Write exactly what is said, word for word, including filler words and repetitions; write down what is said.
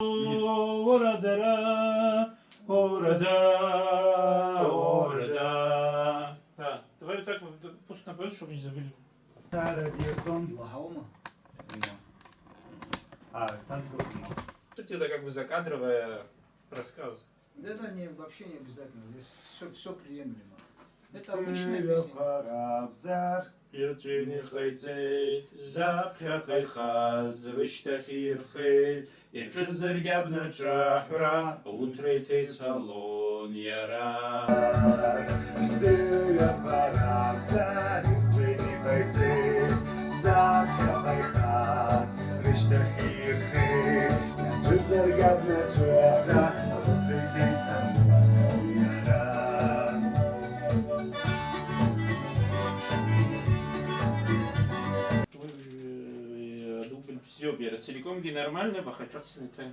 Ора дара, ора да, ора да. Да, давай вот так вот, пусть напоют, чтобы не забыли. Сара дирҵон. Лаҳаума? А, сан кылдыма. Суть это как бы закадровая рассказ. Да, да, не, вообще не обязательно. Здесь все, все приемлемо. Это обычная песня. Ракәзар. Ирҵәины иҟаиҵеит, заԥхьаҟа ихаз рышьҭахь ирхеит, иаҿызаргь абнаҿаҳәра, ауҭра иҭеицалон иара. Дыҩақәа ракәзар, ирҵәины иҟаиҵеит, заԥхьаҟа ихаз рышьҭахь ирхеит, иаҿызаргь абнаҿаҳәра, ауҭра иҭеицалон иара. Э, дубль бзиоуп, иара целиком-гьы нормальноуп, аха ҿыцны иҭа.